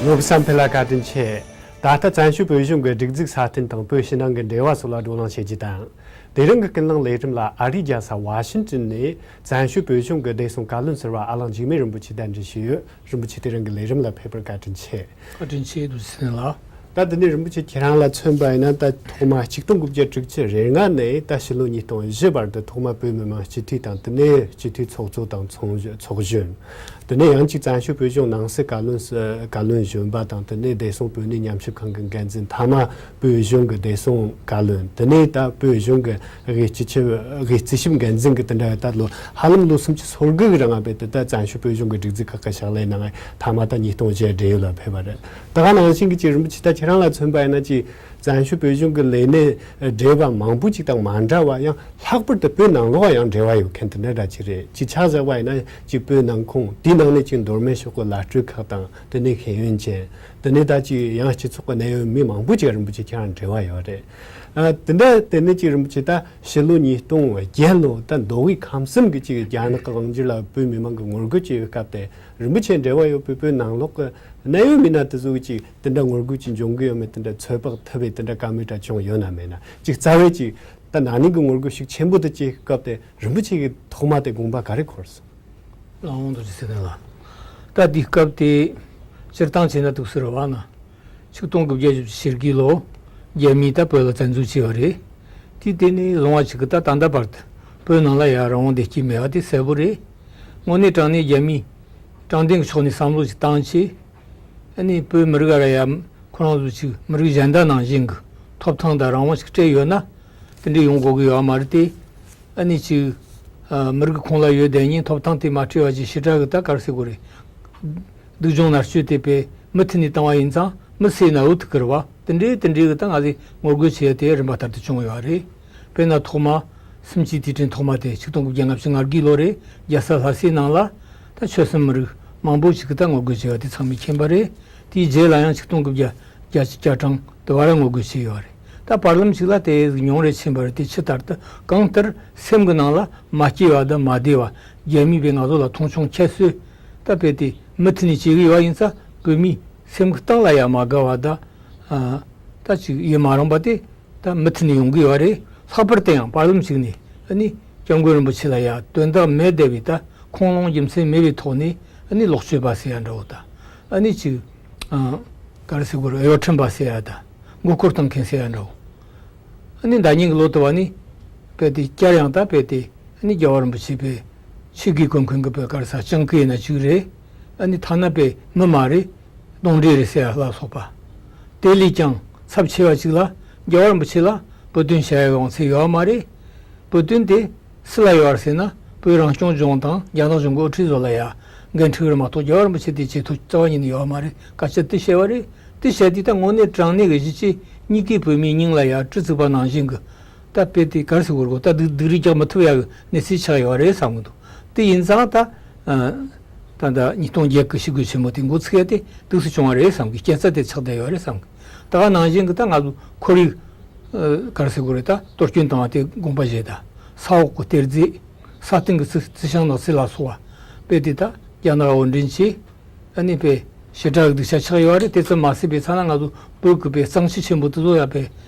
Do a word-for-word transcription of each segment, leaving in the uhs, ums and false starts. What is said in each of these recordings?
ནོར་བུ་བསམ་འཕེལ་ལགས་བཀའ་དྲིན་ཆེ། ད་ལྟ་བཙན་བྱོལ་བོད་གཞུང་གི་སྒྲིག་འཛུགས་སྲ་བརྟན་དང་བོད་ཕྱི་ནང་གི་འབྲེལ་བ་སོགས་ལ་བགྲོ་གླེང་བྱེད་རྒྱུ་དང་། དེ་རིང་གི་ཀུན་གླེང་ལས་རིམ་ལ་ཨ་རིའི་རྒྱལ་ས་ཝ་ཤིང་ཏོན་ནས་བཙན་བྱོལ་བོད་གཞུང་གི་བདེ་སྲུང་བཀའ་བློན་ཟུར་པ་ཨ་ལགས་འཇིགས་མེད་རིན་པོ་ཆེ་གདན་འདྲེན་ཞུས་ཡོད། རིན་པོ་ཆེ་དེ་རིང་གི་ལས་རིམ་ལ་ཕེབས་པར་བཀའ་དྲིན་ཆེ། བཀའ་དྲིན་ཆེ། རྡོ་རྗེ་ཚེ་རིང་ལགས། ད་དེ་ནས་རིན་པོ་ཆེ་ཁྱེད་རང་ལ་མཚོན་པ་ཡིན་ན། ད་ཐོག་མ་ཆིག་སྟོང་དགུ་བརྒྱ་དྲུག་ཅུ་རེ་ལྔ་ནས་ད་ཕྱི་ལོ་ཉིས་སྟོང་བཞི་བར་དུ་ཐོག་མ་བོད་མི་མང་སྤྱི་འཐུས་དང་། དེ་ནས་སྤྱི་འཐུས་ཚོགས་གཙོ་དང་ཚོགས་གཞོན། དེ་ནས་ཡང་གཅིག་བཙན་བྱོལ་བོད་གཞུང་ནང་སྲིད་བཀའ་བློན་ས་བཀའ་བློན་གཞོན་པ་དང་། དེ་ནས་བདེ་སྲུང་བོད་གནས་ཉམས་ཞིབ་ཁང་གི་འགན་འཛིན། མཐའ་མ་བོད་གཞུང་གི་བདེ་སྲུང་བཀའ་བློན། དེ་ནས་ད་བོད་གཞུང་གི་དབུས་སྤྱི་ཁྱབ་དབུས་རྩིས་ཞིབ་འགན་འཛིན་གྱི། དེ་འདྲ་ད་ལོ་ཧ་ལམ་ལོ་སུམ་ཅུ་སོ་དགུ་གི་རིང་ང་བོད་དེ་ད་བཙན་བྱོལ་བོད་གཞུང་གི་སྒྲིག་འཛུགས་ཁག་གི་ཕྱག་ལས་གནང་། མཐའ་མ་ད་ཉིས་སྟོང་བཞི་བགྲེས་ཡོལ་ལ་ཕེབས་པ་རེད། ད་ག་ནང་བཞིན་གྱི་ཅིག་རིན་པོ་ཆེ་ད་ཁྱེད་རང་ལ་མཚོན་པ་ཡིན་ན། ཅིག་བཙན་བྱོལ་བོད་གཞུང་གི་ལས་གནས་བགྲེས་པ་མང་པོ་ཅིག་དང་མ་འདྲ་བ། ཡང་ལྷག་པར་དུ་བོད་ནང་ལོགས་ཡང་བགྲེས་པ་ཡོད་མཁན་དེ་འདྲ་འདྲ་ཅིག་རེད། ཅིག་ཆ་བཞག་པ་ཡིན་ན། ཅིག་བོད་ནང་ཁོངས་དེའི་ནང་ནས་ཅིག་མདོ་སྨད་ཕྱོགས་ཀྱི་བླ་སྤྲུལ་ཁག་དང་། དེ་ནས་ཤེས་ཡོན་ཅན། དེ་ནས་ད་ཅིག་ཡང་སྤྱི་ཚོགས་ཀྱི་གནད་ཡོད་མི་མང་པོ་ཅིག་རིན་པོ་ཆེ་ཁྱེད་རང་འབྲེལ་བ་ཡོད་རེད། ཨ། དེ་འདྲ་དེ་ནས་ཅིག་རིན་པོ་ཆེ་ད་ཕྱི་ལོ་ཉིས་སྟོང་བརྒྱད་ལོ་ད་མདོ་དབུས་ཁམས་གསུམ་གྱི་ཅིག་རྒྱ་ནག་གི་དབང་སྒྱུར་ལ་བོད་མི་མང་གི་ངོ་རྒོལ་བྱེད་པའི་སྐབས་དེ། རིན་པོ་ཆེ་འབྲེལ་བ་ཡོད་པའི་བོད་ནང་ལོགས་ཀྱི་གནད་ཡོད་མི་སྣ་དེ་ཚོ་གི་ཅིག་དེ་འདྲ་ངོ་རྒོལ་ཅིག་འབྱུང་གི་ཡོད་མེད། དེ་འདྲ་ཚོད་དཔག་ཐུབ་པའི་དེ་འདྲ་བཀའ་མོལ་འདྲ་བྱུང་ཡོད་ན་མེད་ན། ཅིག་རྩ་བའི་ཅིག་ད་ན་ནིང་གི་ངོ་རྒོལ་ཤུགས་ཆེན་པོ་དེ་བྱེད་སྐབས་དེ་རིན་པོ་ཆེ་གི་ཐོག་མ་དེ་དགོངས་པ་ག་རེ་འཁོར་སོང་། ལགས་འོང་། རྡོ་རྗེ་ཚེ་རིང་ལགས། ད་དེའི་སྐབས་དེ་སྤྱིར་བཏང་བྱས་ན་འདུག་ཟེར་བ་ན། ཆིག་སྟོང་དགུ་བརྒྱ་བཞི་བཅུ་ཞེ་དགུ་ལོ་རྒྱ་མིས་ད་བོད་ལ་བཙན་འཛུལ་བྱས་པ་རེད། དེ་དེ་ནས་བཟུང་བ་ཞིག་གི་ད་ད་ལྟ་བར་དུ་བོད་ནང་ལ་ཡ་རང་དབང་བདེ་སྐྱིད་མེད་པ་དེ་གསལ་པོ་རེད། དངོས་གནས་དྲང་གནས་རྒྱ་མིས་དྲང་བདེན་གྱི་ཕྱོགས་ནས་བསམ་བློ་ཞིག་བཏང་བྱས། ཨ་ནི་བོད་མི་རིགས་ལ་ཡ་ཁོ་རང་ཚོ་ཅིག་མི་རིགས་གཞན་དག་ནང་བཞིན་གྱི་ཐོབ་ཐང་དང་རང་དབང་ཞིག་སྤྲད་ཡོད་ན། དེ་འདྲ་ཡོང་དགོས་ཀྱི་ཡོད་མ་རེད་དེ། ཨ་ནི་ཅིག་ཨ། མི་རིགས་ཁོང་ལ་ཡོད་བསྡད་མཁན་ཐོབ་ཐང་དེ་མ་སྤྲད་པ་ཅིག་ཞེ་དྲག་གི་ད་ག་རེ་ཟེར་དགོས་རེད། སྡུག་སྦྱོང་མནར་གཅོད་དེ་བས་མུ་མཐུད་ནས་བཏང་བ་ཡིན་ཙང་། མི་བསད་ན་འུ་ཐུག་གི་རེད་བ། དེ་འདྲའི་དེ་འདྲའི་གི་ད་ང་ཚོས་ངོ་རྒོལ་བྱེད་ཡ་དེ་རིམ་པ་ལྟར་དུ་བྱུང་ཡོད་རེད། དཔེར་ན་ཐོག་མ་གསུམ་བཅུའི་དུས་དྲན་ཐོག་མ་དེ་ཆིག་སྟོང་དགུ་བརྒྱ་ལྔ་བཅུ་ང་དགུ་ལོ་རེད། རྒྱལ་ས་ལྷ་སའི་ནང་ལ་ད་ཆོལ་གསུམ་མི་རིགས་མང་པོ་ཞིག་གིས་ད་ངོ་རྒོལ་བྱས་པ་དེ་ཚང་མས་མཁྱེན་པ་རེད། དེའི་རྗེས་ལ་ཡང་ཆིག་སྟོང་དགུ་བརྒྱ་བརྒྱད་ཅུ་གྱ་གྲངས་དུ་བ་ར་ངོ་རྒོལ་བྱས་ཡོད་རེད། ད་བར་ལམ་ཞིག་ལ་དེ་ཉུང་རེ་ཕྱིན་པ་རེད་དེ། ཇི་ལྟར་དུ་གང་ལྟར་སེམས་ཀྱི་ནང་ལ་མ་སྐྱེས་པ་དང་མ་བདེ་བ། རྒྱ་མིས་བས་ང་ཚོ་ལ་མཐོང་ཆུང་ཁྱད་གསོད་ད་བས་དེ་མུ་མཐུད་ནས་བྱེད་ཀྱི་ཡོད་པ་ཡིན་ཙང་། བོད་མིའི་སེམས་ཀྱི་གཏིང་ལ་ཡ་མ་དགའ་བ་ད། ཨ། ད་ཅིག་ཡེ་མ་རངས་པ་དེ་ད་མུ་མཐུད་ནས་ཡོང་གི་ཡོད་རེད། ལྷག་པར་དུ་ཡང་བར་ལམ་ཞིག་ནས་ཨ་ནི་སྐྱབས་མགོན་རིན་པོ་ཆེ་ལ་ཡ་དོན་དག་མེད་བསྡད་པའི་ད་ཁུངས་ལུང་རྒྱུ་མཚན་མེད་པའི་ཐོག་ནས་ཨ་ནི་ལོག་སྤྱོད་པ་ཟེར་ཡ་འདྲ་བོ་ད། ཨ་ནི་ཅིག་ཨ། ག་རེ་ཟེར་དགོས་རེད། གཡོ་ཁྲམ་པ་ཟེར་ཡ་ད། མགོ་སྐོར་བཏང་མཁན་ཟེར་ཡ་འདྲ་བོ། ཨ་ནི་ཟླ་ཉིན་གྱི་ལོ་དུ་བ་ནི་བས་དེ་བསྐྱར་ཡང་ད་བས་དེ། ཨ་ནི་རྒྱལ་བ་རིན་པོ་ཆེ་བས་ཆོས་གོས་གོན་མཁན་གྱི་བས་ག་རེ་ཟ་སྤྱང་ཀི་ཡིན་ན་ཅིག་རེད། ཨ་ནི་ཐ་ན་བས་མི་མ་རེད། གདོན་འདྲེ་རེད་ཟེར་ཡ་ལ་སོགས་པ། དེ་ལས་ཀྱང་ཚབས་ཆེ་བ་ཅིག་ལ་རྒྱལ་བ་རིན་པོ་ཆེ་ལ་བོད་དོན་བྱ་ཡ་ཡོང་ཚད་ཡོད་མ་རེད། བོད་དོན་དེ་སུ་ལ་ཡོད་རེད་ཟེར་ན། བོད་རང་སྐྱོང་ལྗོངས་དང་རྒྱ་ནག་གཞུང་གི་དབུ་ཁྲིད་ཚོ་ལ་ཡ་འགན་འཁྲི་རེད་མ་གཏོགས། རྒྱལ་བ་རིན་པོ་ཆེ་དེ་བྱེད་ཐུབ་རྩ་བ་ཉིད་ནས་ཡོད་མ་རེད། སྐད་ཆ་དེ་བཤད་པ་རེད། དེ་བཤད་དུས་ད་དངོས་གནས་དྲང་གནས་ཀྱི་གཞིས་བྱེས་གཉིས་ཀའི་བོད་མིའི་སྙིང་ལ་ཡ་གྲི་བཙུགས་པ་ནང་བཞིན་གྱི། ད་དཔེ་དེ་ག་རེ་ཟེར་དགོས་རེད་གོ། ད་སྡུག་སྡུག་རུས་རྒྱག་མི་ཐུབ་ཡག་གི་གནས་ཚུལ་ཆགས་ཡོད་རེད་བསམ་གི་འདུག་དེ་ཡིན་ཙང་ད། ཨ། ད་ད་ཉིས་སྟོང་བརྒྱད་གི་ཞི་རྒོལ་ཆེན་མོ་དེ་འགོ་ཚུགས་ཡ་དེ་འདུག་སེ་བྱུང་བ་རེད་བསམ་གི། རྐྱེན་རྩ་དེ་ཆགས་བསྡད་ཡོད་རེད་བསམ་གི། ད་ག་ནང་བཞིན་གི་ད་ང་ཚོ་ཁོར་ཡུག་ཨ། ག་རེ་ཟེར་དགོས་རེད། ད་གཏོར་སྐྱོན་བཏང་བ་དེ་དགོངས་པ་བཞེས། ད་ས་འོག་གི་གཏེར་རྫས། ས་སྟེང་གི་རྩི་རྩི་ཤིང་ནགས་ཚལ་ལ་སོགས་པ་དཔེ་དེ་ད་རྒྱ་ནག་དབོར་འདྲེན་བྱས། ཨ་ནི་དཔེ་ཞེ་དྲག་གི་སྡུག་ཅག་ཆགས་ཡོད་རེད། དེ་ཙམ་མ་ཟད་པའི་ཚ་ན་ང་ཚོ་བོད་ཀྱི་དཔེ་གཙང་ཆུ་ཆེན་པོ་དེ་ཚོ་ཡ་དཔེ་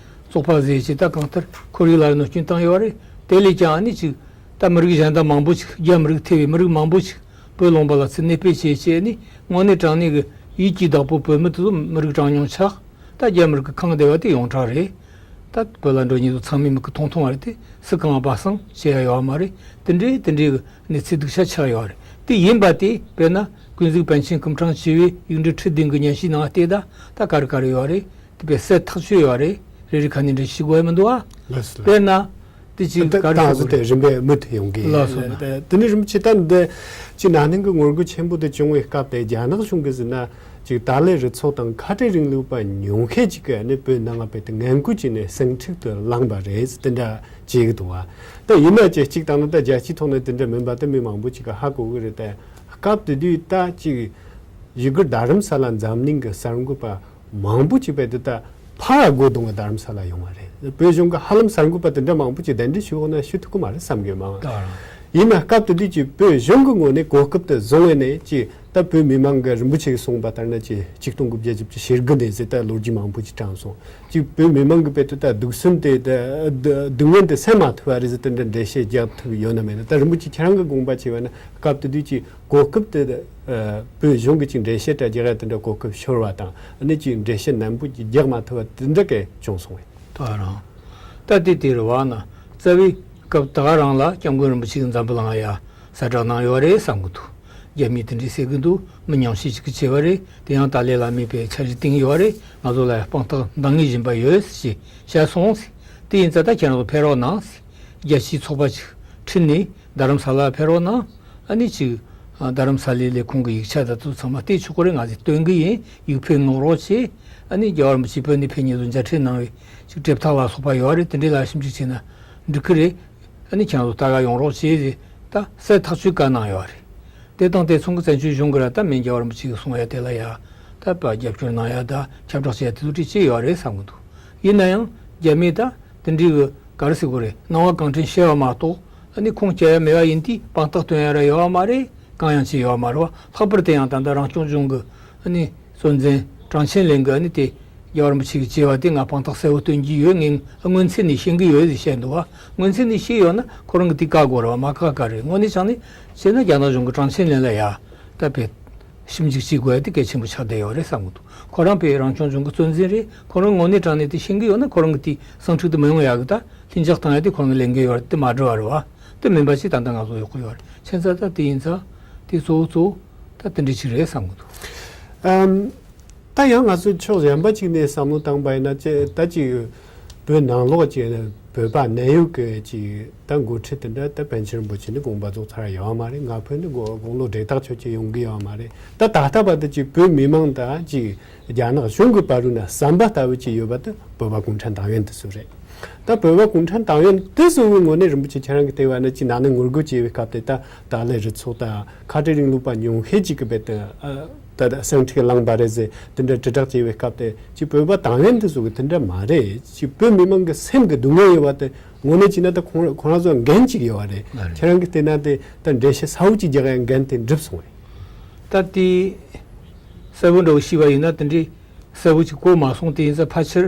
བཙོག་པ་བཟོས་བྱས། ད་གང་ལྟར་ཁོར་ཡུག་ལ་གནོད་སྐྱོན་བཏང་ཡོད་རེད། དེ་ལས་ཀྱང་ཨ་ནི་ཅིག་ད་མི་རིགས་གཞན་དག་མང་པོ་ཞིག་རྒྱ་མི་རིགས་ཐེ་བའི་མི་རིགས་མང་པོ་ཞིག་བོད་ལུང་པ་ལ་ཚུར་གནས་སྤོས་བྱས་བྱས། ཨ་ནི་དངོས་གནས་དྲང་གནས་ཀྱི་ཡིད་ཀྱི་བདག་པོ་བོད་མི་དེ་ཚོ་མི་རིགས་གྲངས་ཉུང་ཆགས། ད་རྒྱ་མི་རིགས་ཀྱི་ཁེངས་བསྡད་པ་དེ་ཡོངས་གྲགས་རེད། ད་བོད་ལ་འགྲོ་མཁན་ཚོ་ཚང་མས་མིག་གིས་མཐོང་མཐོང་བ་རེད་དེ། སུ་གང་སྦ་གསང་བྱེད་ཡ་ཡོད་མ་རེད། དེ་འདྲའི་དེ་འདྲའི་གི་གནས་ཚུལ་སྡུག་ཅག་ཆགས་ཡོད་རེད། དེ་ཡིན་པ་དེ་དཔེར་ན་ཀུན་གཟིགས་པཎ་ཆེན་སྐུ་ཕྲེང་བཅུ་བའི་ཡིག་འབྲུ་ཁྲི་བདུན་གྱི་ཉན་ཞིབ་ནང་བལྟས་ད། ད་ག་རེ་ག་རེ་ཡོད་རེད། དེ་དཔེ་གསལ་ཐག་ཆོད་ཡོད་རེད། རེ་རེ་ཁ་ནས་འགྲེལ་བཤད་དགོས་ཡ་མི་འདུག་ཨ། ལགས་སོ། དཔེར་ན་དེ་ཅིག་ད་ག་རེ་ད་ཟེར་དགོས་རེད། རིམ་པས་མུ་མཐུད་ཡོང་གི། ལགས་སོ། ད་དེ་ནས་རིན་པོ་ཆེ་ད་འདི་ཅིག་ན་ནིང་གི་ངོ་རྒོལ་ཆེན་པོ་དེ་བྱུང་བའི་སྐབས་དེ་རྒྱ་ནག་གཞུང་གིས་ཟེར་ན། ཅིག་ཏཱ་ལའི་རུ་ཚོགས་དང་ཁ་བྲལ་རིང་ལུགས་པ་ཉུང་ཤས་ཅིག་གིས་ནི་བོད་ནང་ང་བོད་དེ་ངན་སྐུལ་བྱས་ནས་ཟིང་འཁྲུག་ཏུ་བསླངས་པ་རེད། དེ་འདྲ་བྱེད་ཀྱི་འདུག་བ། ད་ཡིན་ན་ཅི་གཅིག་བཏང་ན་ད་རྒྱལ་སྤྱིའི་ཐོག་ནས་དེ་འདྲ་མིན་པ་དེ་མི་མང་པོ་ཅིག་གིས་ཧ་གོ་གི་རེད་དེ། སྐབས་དེ་དུས་ད་ཅིག་ཡུ་གུར་རྡ་རམ་ས་ལ་འཛམ་གླིང་གི་གསར་འགོད་པ་མང་པོ་ཅིག་བོད་དེ་ད་ཕར་སྒོ་རྡུང་གི་རྡ་རམ་ས་ལ་ཡོང་བ་རེད། བོད་གཞུང་གིས་ཧ་ལམ་གསར་འགོད་པ་དེ་འདྲ་མང་པོ་ཅིག་གདན་འདྲེན་ཞུས་འོང་ན་ཞུ་ཐུབ་ཀྱི་མ་རེད་བསམ་གི་མ། ད། ཡིན་ན་སྐབས་དེ་དུས་ཀྱི་བོད་གཞུང་གི་ངོས་ནས་གོ་སྐབས་དེ་བཟུང་བས་ནས་ཀྱི་ད་བོད་མི་མང་གི་རིན་པོ་ཆེ་གིས་གསུངས་པ་ལྟར་ན་ཀྱི་ཆིག་སྟོང་དགུ་བརྒྱ་བཞི་བཅུ་ཞེ་དགུ་ནས་ཟེར་ད་ལོ་རྒྱུས་མང་པོ་ཅིག་དྲངས་སོང་། ཀྱི་བོད་མི་མང་གི་དཔེ་དེ་ད་སྡུག་སྲན་དེ་ད་སྡུག་བསྔལ་དེ་སེལ་མ་ཐུབ་པ་རེད་ཟེར་དེ་འདྲ་འགྲེལ་བཤད་རྒྱག་ཐུབ་ཡོད་ན་མེད་ན། ད་རིན་པོ་ཆེ་ཁྱེད་རང་གི་དགོངས་པ་བྱས་པ་ན་སྐབས་དེ་དུས་ཀྱི་གོ་སྐབས་དེ་བོད་གཞུང་གི་ཅིག་འགྲེལ་བཤད་འདྲ་རྒྱག་ཡ་དེ་འདྲ་གོ་སྐབས་ཤོར་བ་དང་ཨ་ནི་ཅིག་འགྲེལ་བཤད་ནན་པོ་ཅིག་རྒྱག་མ་ཐུབ་པ་དེ་འདྲ་གས་བྱུང་སོང་བས། ད་རང་། ད་དེ་དེ་རེད་བ་ན། རྩ་བའི་སྐབས་ད་ག་རང་ལ་སྐྱབས་མགོན་རིན་པོ་ཆེ་གིས་འཛམ་བུ་གླིང་ལ་ཡ་གསལ་བསྒྲགས་གནང་ཡོད་རེད་བསམ་གི་འདུག་རྒྱ་མིས་དེ་འདྲའི་ཟེར་གི་འདུག་མི་ཉུང་ཤས་ཅིག་གིས་བྱས་པ་རེད། དེ་ཡང་ཏཱ་ལའི་བླ་མས་པའི་འཆར་གཞི་བཏིང་ཡོད་རེད། ང་ཚོ་ལ་ཡ་དཔང་རྟགས་འདང་ངེས་བཞིན་པ་ཡོད་ཞེས་བཤད་སོང་། དེ་ཡིན་ཙང་ད་ཁྱེད་རང་ཚོ་ཕེབས་རོགས་གནང་། རྒྱལ་སྤྱིའི་ཚོགས་པ་ཅིག་ཁྲིད་ནས་རྡ་རམ་ས་ལ་ཕེབས་རོགས་གནང་། ཨ་ནི་ཅིག་རྡ་རམ་ས་ལའི་ལས་ཁུངས་ཀྱི་ཡིག་ཆ་དང་དེ་ཚོ་ཚང་མ་བལྟས་ཆོག་གི་རེད། ང་ཚོས་སྟོན་གི་ཡིན། ཡིག་ཕུལ་སྔོག་རོགས་བྱེད། ཨ་ནི་རྒྱལ་བ་རིན་པོ་ཆེས་བོད་ནས་ཕེབས་མཁན་ཚོ་མཇལ་འཕྲད་གནང་བའི་ཅིག་གྲུབ་རྟགས་ལ་སོགས་པ་ཡོད་རེད། དེ་འདྲའི་ལ་ཞིབ་འཇུག་བྱས་ན་འགྲིག་གི་རེད། ཨ་ནི་ཁྱེད་རང་ཚོ་ལྟ་ག་ཡོང་རོགས་བྱེད་ཟེར་ད་གསལ་ཐག་ཆོད་བཀའ་གནང་ཡོད་རེད། དེ་དང་དེ་མཚུངས་ཀྱི་བཙན་བྱོལ་གཞུང་གི་ར་ད་མིན་རྒྱལ་བ་རིན་པོ་ཆེ་གིས་གསུང་ཡ་དེ་ལ་ཡ་ད་བརྒྱབ་སྐྱོར་གནང་ཡ་ད་ཁྱབ་བསྒྲགས་བྱེད་ཡ་དེ་ཚོ་ཅིག་བྱས་ཡོད་རེད་བསམ་གི་འདུག་ཡིན་ན་ཡང་རྒྱ་མིས་ད་དེ་འདྲའི་གི་ག་རེ་ཟེར་དགོས་རེད། སྣང་བ་གང་དྲན་བཤད་པ་མ་གཏོགས་ཨ་ནི་ཁུངས་སྐྱེལ་ཡ་མེད་པ་ཡིན་དུས་དཔང་རྟགས་སྟོན་ཡ་ར་ཡོད་པ་མ་རེད། གང་ཡང་བྱས་ཡོད་པ་མ་རེད་བ། ལྷག་པར་དུ་ཡང་ད་ལྟ་རང་སྐྱོང་ལྗོངས་ཀྱི་ཨ་ནི་གཙོ་འཛིན་ཀྲང་ཆིན་ལིན་གྱིས་ཨ་ནི་དེ་རྒྱལ་བ་རིན་པོ་ཆེ་གིས་བྱས་པ་དེ་ང་དཔང་རྟགས་གསལ་བོ་སྟོན་གྱི་ཡོད། ངས་སྔོན་ཚུད་ནས་ཤེས་ཀྱི་ཡོད་ཟེར་བཤད་འདུག་བ། སྔོན་ཚུད་ནས་ཤེས་ཡོད་ན་ཁོ་རང་གིས་དེ་བཀག་དགོས་རེད་བ། མ་བཀག་ག་རེད། དངོས་གནས་དྲང་གནས་བྱས་ན་རྒྱ་ནག་གཞུང་གིས་ཀྲང་ཆིན་ལིན་ལ་ཡ་ད་བེད་ཞིབ་འཇུག་བྱེད་དགོས་ཡ་དེ་གལ་ཆེན་པོ་ཆགས་བསྡད་ཡོད་རེད་བསམ་གི་འདུག་ཁོ་རང་བོད་རང་སྐྱོང་ལྗོངས་ཀྱི་གཙོ་འཛིན་རེད། ཁོ་རང་དངོས་གནས་དྲང་གནས་དེ་ཤེས་ཀྱི་ཡོད་ན་ཁོ་རང་གིས་དེ་སེང་ཕྲུག་དེ་མི་ཡོང་ཡ་གི་ད་ལྷིང་འཇགས་བཏང་ཡ་དེ་ཁོ་རང་གི་ལས་འགན་ཡོད་རེད། དེ་མ་འགྲོ་བ་རེད་བ། དེ་མིན་པ་ཞིག་ད་ལྟ་ང་ཚོ་ཡོད་ཀྱི་ཡོད་རེད། བྱས་ཙང་ད་དེ་ཡིན་ཙང་དེ་གཙོ་བོ་གཙོ་བོ་ད་དེ་འདྲ་ཅིག་རེད་བསམ་གི་འདུག་ཨམ། ད་ཡང་ང་ཚོས་ཕྱོགས་གཞན་པ་ཅིག་ནས་བསམ་བློ་བཏང་པ་ཡིན་ན་ཅེ་ད་ཅིག་བོད་ནང་ལོགས་ཀྱི་བོད་པ་ནད་གཡོག་གི་ཅིག་ད་འགོ་ཁྲིད་དེ་འདྲ་ད་པཎ་ཆེན་རིན་པོ་ཆེ་ནི་དགོངས་པ་རྫོགས་ཚར་ཡོད་མ་རེད། ང་ཕོད་ནི་དགོ་དགུང་ལོ་བགྲེས་ཐག་ཆོད་ཀྱི་ཡོང་གི་ཡོད་མ་རེད། ད་ད་ལྟ་བར་དུ་ཅིག་བོད་མི་མང་དང་ཅིག་རྒྱ་ནག་གཞུང་གི་བར་དུ་ན་ཟམ་པ་ལྟ་བུ་ཅིག་ཡོད་པ་དེ་བོད་པ་གུང་ཁྲན་ཏང་ཡོན་དེ་ཚོ་རེད། ད་བོད་པ་གུང་ཁྲན་ཏང་ཡོན་དེ་ཚོ་གི་ངོས་ནས་རིན་པོ་ཆེ་ཁྱེད་རང་གིས་བལྟས་པ་ན་ཅིག་ན་ནིང་ངོ་རྒོལ་བྱས་པའི་སྐབས་དེ་ད་ཏཱ་ལའི་རུ་ཚོགས་དང་ཁ་བྲལ་རིང་ལུགས་པ་ཉུང་ཤས་ཅིག་གིས་རྦད་དེ་ཨ། ད་ལྟ་སེང་ཁྲིག་ལངས་པ་རེད་ཟེར་དེ་འདྲ་དྲིལ་བསྒྲགས་བྱས་པའི་སྐབས་དེ་ཅིག་བོད་པ་ཏང་ཡོན་དེ་ཚོ་གི་དེ་འདྲ་མ་རེད། ཅིག་བོད་མི་མང་གི་སེམས་ཀྱི་སྡུག་བསྔལ་ཡོད་པ་དེ་དངོས་གནས་བྱས་ན་ད་ཁོང་ཁོང་རང་ཚོ་འགན་ཅིག་ཡོད་པ་རེད། མ་རེད། ཁྱེད་རང་གིས་བལྟས་ན་དེ་ད་འགྲེལ་བཤད་གསལ་བོ་ཅིག་རྒྱག་ཡ་འགན་དེ་འགྲུབ་སོང་བས། ད་དེ་གསལ་བོ་འདྲ་བོ་ཞིག་པ་ཡིན་ན་དེ་འདྲའི་གསལ་བོ་ཅིག་གོ་མ་སོང་། དེ་ཡིན་ཙང་ཕལ་ཆེར་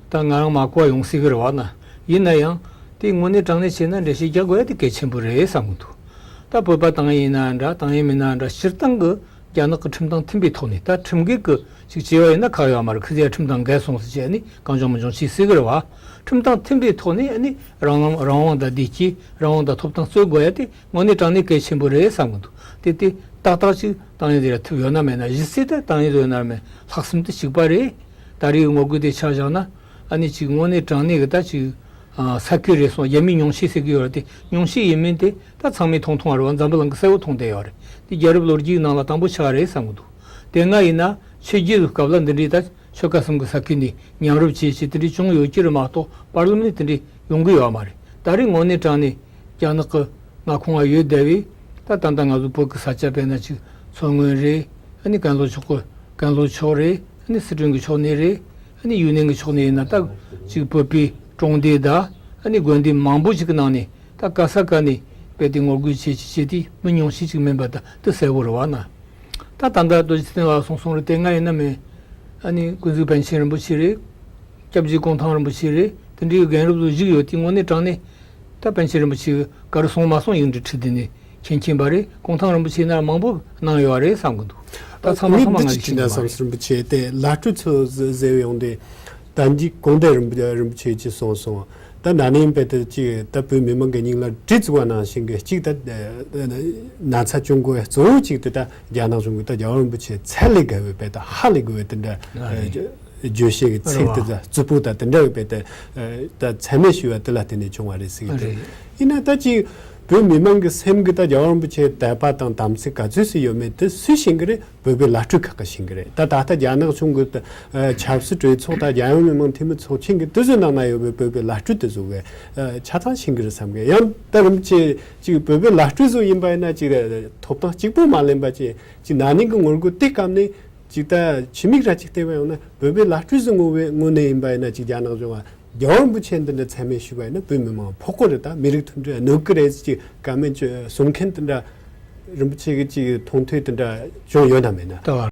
ད་ང་རང་མ་གོ་བ་ཡོང་སྲིད་གི་རེད་བ་ན། ཡིན་ན་ཡང་དེ་དངོས་གནས་དྲང་གནས་བྱས་ན་འགྲེལ་བཤད་རྒྱག་དགོས་ཡ་དེ་གལ་ཆེན་པོ་རེད་བསམ་གི་འདུག་ད་བོད་པ་ཏང་ཡོན་ཡིན་ན་འདྲ་ཏང་ཡོན་མིན་ན་འདྲ་སྤྱིར་བཏང་གི་རྒྱ་ནག་གི་ཁྲིམས་དང་མཐུན་པའི་ཐོག་ནས། ད་ཁྲིམས་འགལ་གྱི་ཅིག་བྱས་པ་ཡིན་ན་ཁག་ཡོད་མ་རེད། ཁི་ཟེར་ཁྲིམས་དང་འགལ་སོང་ཟེར་བྱས་ནས་གང་བྱུང་མི་བྱུང་བྱས་སྲིད་གི་རེད་བ། ཁྲིམས་དང་མཐུན་པའི་ཐོག་ནས་ཨ་ནི་རང་ལམ་རང་དབང་དང་བདེ་སྐྱིད་རང་དབང་དང་ཐོབ་ཐང་རྩོད་དགོས་ཡ་དེ་དངོས་གནས་དྲང་གནས་གལ་ཆེན་པོ་རེད་བསམ་གི་འདུག་དེ་དེ་ཏག་ཏག་ཅིག་ཏང་ཡོན་དེ་ལ་ཐུབ་ཡོད་ན་མེད་ན། གཞི་རྩའི་ཐད་ཏང་ཡོན་དེ་ཡོད་ན་མེད་ན་ལྷག་བསམ་དེ་གཅིག་པ་རེད། ད་རེས་ངོ་རྒོལ་དེ་ཆ་བཞག་ན་ཨ་ནི་ཅིག་དངོས་གནས་དྲང་གནས་གི་ད་ཅིག་ས་ཁུལ་རེད་སོང་། རྒྱ་མིས་ཉུང་ཤས་ཟེར་གི་ཡོད་རེད། དེ་ཉུང་ཤས་ཡིན་མིན་དེ་ད་ཚང་མས་མཐོང་མཐོང་བ་རེད་བ། འཛམ་བུ་གླིང་གིས་གསལ་བོ་མཐོང་བསྡད་ཡོད་རེད། དེ་རྒྱལ་རབས་ལོ་རྒྱུས་ནང་ལ་དང་པོ་ཆགས་རེད་བསམ་གི་འདུག་དེ་སྔ་ཡིན་ན་ཆོས་རྒྱལ་གྱི་སྐབས་ལ་འདི་འདྲའི་ད་ཆོལ་ཁ་གསུམ་གྱི་ས་ཁུལ་ནས་མཉམ་རུབ་བྱས་བྱས་དེ་འདྲའི་བྱུང་ཡོད་ཀྱི་རེད་མ་གཏོགས་བར་ལམ་ནས་དེ་འདྲའི་ཡོང་གི་ཡོད་མ་རེད། ད་རེས་དངོས་གནས་དྲང་གནས་རྒྱ་ནག་གི་མངའ་ཁོངས་ལ་ཡོད་བསྡད་པའི་ད་ད་ལྟ་ང་ཚོ་བོད་ཀྱི་ས་ཆ་དཔེར་ན་ཅིག་མཚོ་སྔོན་རེད། ཨ་ནི་ཀན་ལྷོ་ཕྱོགས་ཀྱི་ཀན་ལྷོ་ཕྱོགས་རེད། ཨ་ནི་སི་ཁྲོན་གྱི་ཕྱོགས་ནས་རེད། ཨ་ནི་ཡུན་ནན་གྱི་ཕྱོགས་ནས་ཡིན་ན་ད་ཅིག་བོད་པའི་གྲོང་སྡེ་དང་ཨ་ནི་དགོན་སྡེ་མང་པོ་ཞིག་གི་ནང་ནས་ད་ག་ས་ག་ནས་རྦད་དེ་ངོ་རྒོལ་བྱེད་ཀྱི་བྱེད་དུས་མི་ཉུང་ཤས་ཅིག་མིན་པ་ད་དེ་གསལ་བོ་རེད་བ་ན། ད་ད་ལྟ་རྡོ་རྗེ་ཚེ་བརྟན་ལགས་གསུངས་སོང་རེད། དེ་སྔ་ཡིན་ན་མིན། ཨ་ནི་ཀུན་གཟིགས་པཎ་ཆེན་རིན་པོ་ཆེ་རེད། སྐྱབས་རྗེ་གུང་ཐང་རིན་པོ་ཆེ་རེད། དེ་འདྲའི་རྒན་རབས་ཚོ་བཞུགས་ཡོད་དུས་དངོས་གནས་དྲང་གནས་ད་པཎ་ཆེན་རིན་པོ་ཆེ་ག་རུ་སོང་མ་སོང་ཡིག་འབྲེལ་འཕྲུལ་དེ་ནས་མཁྱེན་མཁྱེན་པ་རེད། གུང་ཐང་རིན་པོ་ཆེ་ན་མང་པོ་གནང་ཡོད་རེད་བསམ་གི་འདུག་ད་ཚང་མ་ཚང་མ་ང་ངས་འདི་ཅི་ཅིག་ཤེས་ཀྱི་ན་མ་བསམ་རེད། སྲིད་རིན་པོ་ཆེ་དེ་བླ་སྤྲུལ་ཚོ་ཟེར་ཡོང་དུས་ད་འདི་དགོངས་དོན་རིན་པོ་རིན་པོ་ཆེ་ཅིག་གསུངས་སོང་། ད་ན་ནིང་དཔེ་དེ་ཅིག་ད་བོད་མི་མང་གི་སྙིང་ལ་གྲི་བཙུགས་པ་ནང་བཞིན་གྱི་གཅིག་ད་ན་ཚ་བྱུང་དགོས་གཙོ་བོ་གཅིག་དེ་ད་རྒྱ་ནག་གཞུང་གི་ད་རྒྱལ་བ་རིན་པོ་ཆེ་ཚད་ལས་བརྒལ་བའི་དཔེ་ད་ཧ་ལས་དགོས་པའི་དེ་འདྲ་བརྗོད་བྱེད་ཀྱི་ཚིག་དེ་ད་རྩུབ་པོ་ད་དེ་འདྲ་བའི་དཔེ་ད་ད་ཚད་མེད་ཞུ་བ་དེ་ལ་བརྟེན་ནས་བྱུང་བ་རེད་ཟེར་གི་འདུག་ཡིན་ན་ད་ཅིག་བོད་མི་མང་གི་སེམས་ཀྱི་ད་རྒྱལ་བ་རིན་པོ་ཆེ་དད་པ་དང་དམ་ཚིག་ག་ཚོད་ཅིག་ཡོད་མེད་དེ་སུས་ཤེས་ཀྱི་རེད། བོད་པའི་བླ་སྤྲུལ་ཁག་གིས་ཤེས་ཀྱི་རེད། ད་ད་ལྟ་རྒྱ་ནག་གཞུང་གི་ད་ཆབ་སྲིད་གྲོས་ཚོགས་དང་རྒྱལ་ཡོངས་མི་མང་འཐུས་མི་ཚོགས་ཆེན་གྱི་དེ་ཚོའི་ནང་ན་ཡོད་པའི་བོད་པའི་བླ་སྤྲུལ་དེ་ཚོ་གི་ཆ་ཚང་ཤེས་ཀྱི་རེད་བསམ་གི། ཡང་ད་རིན་པོ་ཆེ་ཅིག་བོད་པའི་བླ་སྤྲུལ་ཚོ་ཡིན་པ་ཡིན་ན་ཅིག་ཐོབ་ཐང་གཅིག་པོ་མ་ལེན་པ་ཅིག་ཅིག་ན་ནིང་གི་ངོ་རྒོལ་དེ་སྐབས་ནས་ཅིག་ད་ཕྱི་མིག་ར་ཅིག་བལྟས་པ་ཡོང་ན་བོད་པའི་བླ་སྤྲུལ་ཚོའི་ངོ་བོའི་ངོས་ནས་ཡིན་པ་ཡིན་ན་ཅིག་རྒྱ་ནག་གཞུང་ལ་ རྒྱལ་བ་རིན་པོ་ཆེ་འདི་འདྲ་མཚན་སྨད་ཞུས་པ་ཡིན་ན་བོད་མི་མང་ཕོག་གི་རེད། ད་མི་རིགས་མཐུན་སྒྲིལ་གནོད་ཀྱི་རེད་ཅེས་བཀའ་མོལ་གསུང་མཁན་དེ་འདྲ་རིན་པོ་ཆེ་གི་ཅིག་མཐོང་ཐོས་དེ་འདྲ་བྱུང་ཡོད་དམ་མེད་ན། ད་